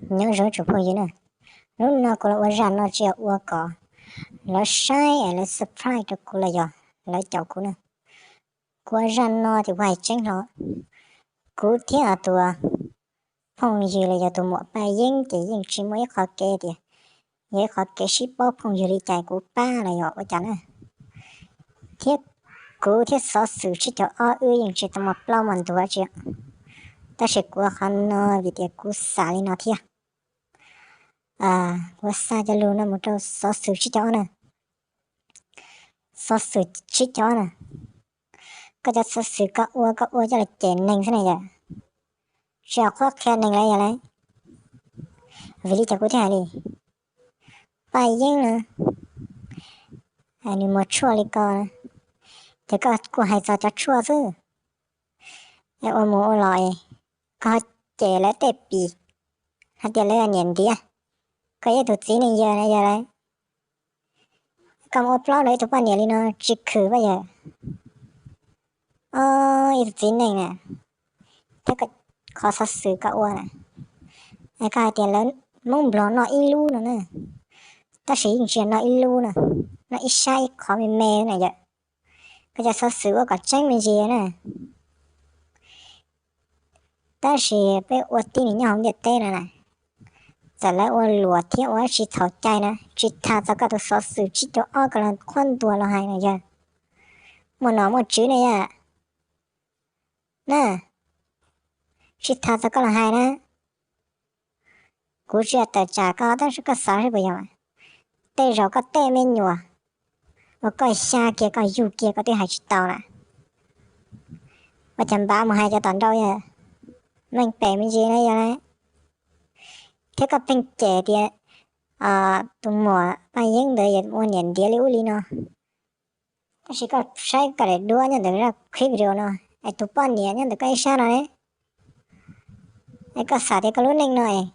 Nyob zoo tsoom phooj ywg na, hnub no kuv los ua zaj no tsis yog ua kom lawv saib es lawv surprise rau kuv los yog lawv caum kuv na. Kuv ua zaj no ces kuv hais tseeb hlo, kuv thiab tus phooj ywg los yog tus muam Paj Yeeb ces yeej tsis muaj ib qhov kev tias yog ib qhov kev sib paub phooj ywg li cas kuv pab los yog ua cas na. Thiab kuv thiab xov xwm tsib caug ob wb yeej tsis tau muaj plaub muaj ntug tsi, tab sis kuv ua qhov no vim tias kuv xav li no thiab. Kuv xa cov lus no mus rau xov xwm tsib caug ob na. Xov xwm tsib caug ob na, koj cov xov xwm koj ua koj ua coj los cem neeg xwb na yom, tsis yog qhuab qhia neeg li yog lawm. Vim li cas kuv thiaj hais li Paj Yeeb na, nws muag tshuaj li ko, ces koj kuj hais txog cov tshuaj xwb. Ua mus ua los koj ho cem lawv tej pim hais tias lawv niam ntiav koj ib tug txiv neej yawg na yog lawm. Koj mus ua plaub rau ib tug poj niam li no tsis khwm pab yawg. Ib tug txiv neej na, thiab qhov xov xwm koj ua na, koj hais tias lawv Hmoob Nplog noj ib lub no na, tab sis yeej tsis yog noj ib lub no, noj ib sab ib qhov me me na yom. Koj cov xov xwm ua kom tseeb me ntsis na. Tab sis peb ua tib neeg nyob hauv ntiaj teb no na, txawm lawv ua luam thiab ua dab tsi txhaum cai na, tsis tas txog koj tus xov xwm tsib caug ob koj los qhuab ntuas los hais na yog, muaj nom muaj tswv ne yom. Na, tsis tas txog koj los hais na, kuv tsis tawm tsam koj tab sis koj xav seb puas yog. Tej zaum koj tej me nyuam uas koj xya kiag koj yug kiag koj twb hais tsis tau na, ua cas npav mus hais cov tom nraud yog meej pem me ntsis na yog lawm. Thiab koj pheej cem tias tus muam Paj Yeeb ntawd ua niam ntiav li ub li no. Tab sis koj saib koj daim duab nyob ntawm zaj clip video no, es tus poj niam nyob ntawm koj ib sab no ne, es koj xav tias koj lub neej no es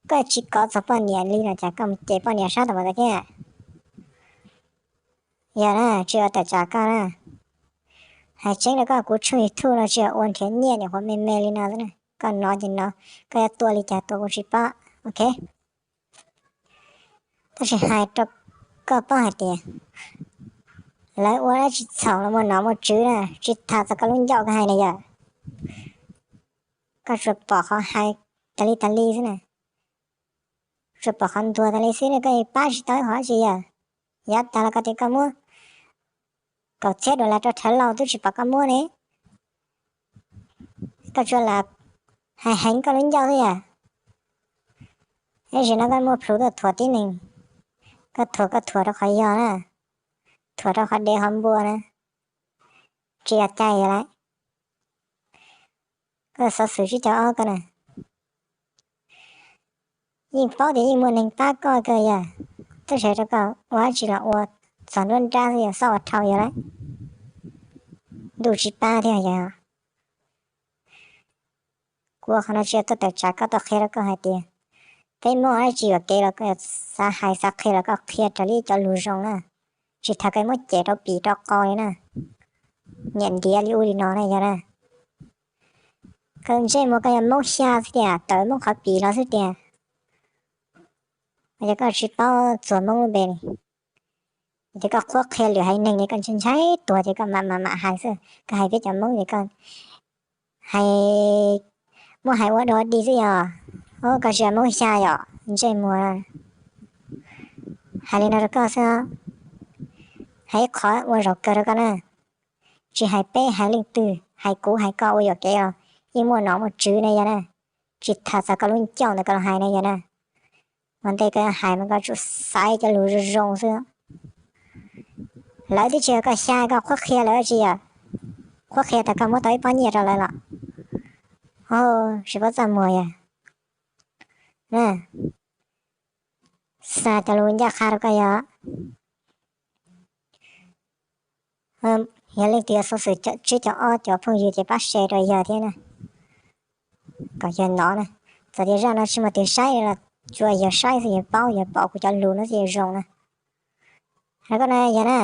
koj tsis kov txog poj niam li no cas koj mus cem poj niam sab tom ntawd thiab? Yog na, tsis ua tawm tsam koj na. Hais tseeb rau koj, kuv tshooj YouTube no tsis yog ua nrhiav nyiaj nyuam qhuav me me li no xwb na. Koj hnov ces hnov, koj yuav tua li cas tua kuv tsis paub, ok. Tab sis hais rau koj paub hais tias lawv ua dab tsi txhaum los muaj nom muaj tswv na, tsis tas txog koj lub ncauj koj hais na yom. Koj tsuas pom qhov hais tas li tas li xwb na, tsuas pom qhov ntuas tas li xwb na, koj pab tsis tau ib qhov dab tsi yom. Yav tas los koj tias koj muab kaum txhiab dollar rau Rhawv Lauj twb tsis pom koj muab ne. Koj tsuas lam hais heev koj lub ncauj xwb yom. Tab sis no koj muaj plhus tuaj thuam tib neeg, koj thuam koj thuam rau qhov yog na, thuam rau qhov dev qhov npua na, tsis yog cai yog lawm. Koj xov xwm tsib caug ob koj na, yeej paub tias yeej muaj neeg pab koj kawg yog, tab sis rau koj ua dab tsi los ua txog nruab nrab xwb yog, xob ua dhau yog lawm. Ntuj tsis pab thiab yog. Kuv ua qhov no tsis yog tuaj tawm tsam koj, tuaj qhia rau koj hais tias peb Hmoob ua dab tsi yuam kev los koj xav hais xav qhia los koj qhia raws li cov lus zoo na, tsis tas koj muab cem rau pim rau qau li na, niam ntiav li ub li no na yog na. Koj ntsej muag koj yog Hmoob Xya xwb tiag, tawm Hmoob qhov pim los xwb tiag, yog koj tsis paub txuag Hmoob lub npe li. Ces koj qhuab qhia lwm haiv neeg ces koj ntshai ntshai tuag ces koj mam mam mam hais xwb, koj hais peb cov Hmoob ces koj hais, muab hais ua dog dig xwb yog. Os, koj tsis yog Hmoob Xya yom, ntsej muag. Hais li no rau koj xwb, hais ib qhov ua zaum kawg rau koj na, tsis hais peb hais leej twg, hais kuv hais koj ua yuam kev os, yeej muaj nom muaj tswv ne yog na, tsis tas txog koj lub ncauj ntawm koj los hais ne yog na. Ua ntej koj hais mas koj tsum xaiv cov lus zoo zoo xwb. Lawv twb tsis yog koj xya, koj qhuab qhia lawv tsis yog, qhuab qhia tas koj muab tau ib pob nyiaj rau lawv los, tsis paub txaj muag yog. Xa cov lus ncaj qha rau koj yog. Yog leej twg xov xwm tsib caug ob cov phooj ywg ces pab share rau yawg thiab na, kom yawg hnov na. Txawm tias zaj no tsis muaj tus saib los tsuas yawg saib xwb yawg paub yawg pom kuv cov lus no xwb yawg zoo na. Rau koj na yog na,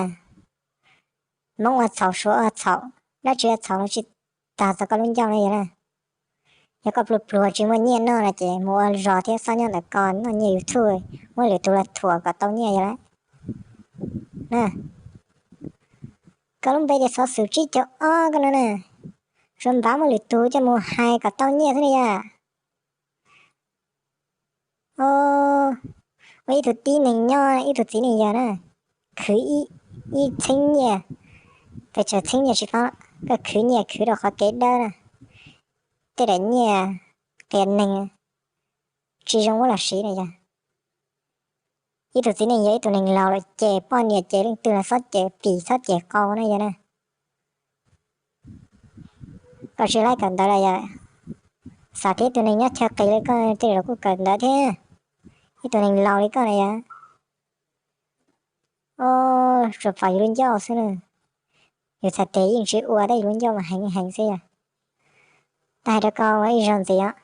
Hmoob ua txhaum Suav ua txhaum, dab tsi ua txhaum los tsis tas txog koj lub ncauj na yog na. Yog koj pluag pluag tsis muaj nyiaj noj no ces mus ua zog thiab xob nyob ntawm ko noj nyiaj YouTube, muab lwm tus los thuam kom tau nyiaj yog lawm. Koj lub npe tias xov xwm tsib caug ob koj no na, tsuas npav muab lwm tus coj mus hais kom tau nyiaj xwb na yog. Ua ib tug tib neeg nyob ib tug txiv neej yawg na, khwv ib txheeb nyiaj, pes tsawg txheeb nyiaj tsis paub, koj khwv nyiaj khwv rau qhov kev dawb na, tej daim nyiaj qias neeg tsis zoo muab los siv na yog. Ib tug txiv neej yawg ib tug neeg laus lawm ces poj niam ces leej twg los txhob cem pim txhob cem qau na yog na. Koj tsis laib kawm ntawv los yog, xav thiab ib tug neeg nyob chaw qis li koj tej zaum kuj kawm ntawv thiab, ib tug neeg laus li koj na yog. Tsuas pom yus lub ncauj xwb na, yus txhais tes yeej tsis ua tab yus lub ncauj mas heev heev xwb yog. Tab hais rau koj ua ib zaug ntxiv os,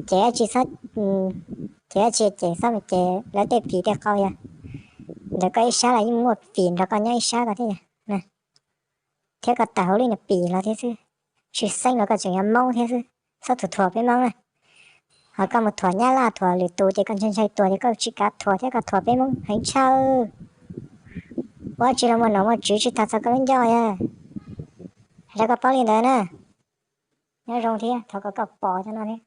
ces dab tsi, ces dab tsi ces txhob mus cem lawv tej pim tej qau yog, ntawm koj ib sab los yeej muaj pim nrog koj nyob ib sab ko thiab yog, thiab koj tawm hauv lub niag pim los thiab xwb, tsis xeeb los koj tseem yog Hmoob thiab xwb, txhob thuam thuam peb Hmoob na. Ho koj mus thuam Nyab Laj thuam lwm tus ces koj ntshai ntshai tuag ces koj tsis kav thuam thiab koj thuam peb Hmoob heev tshaj. Ua tsi los muaj nom muaj tswv tsis tag txog koj lub ncauj yog, rau koj paub li ntawd na. Nyob zoo thiab thov kom koj pom cov no thiab.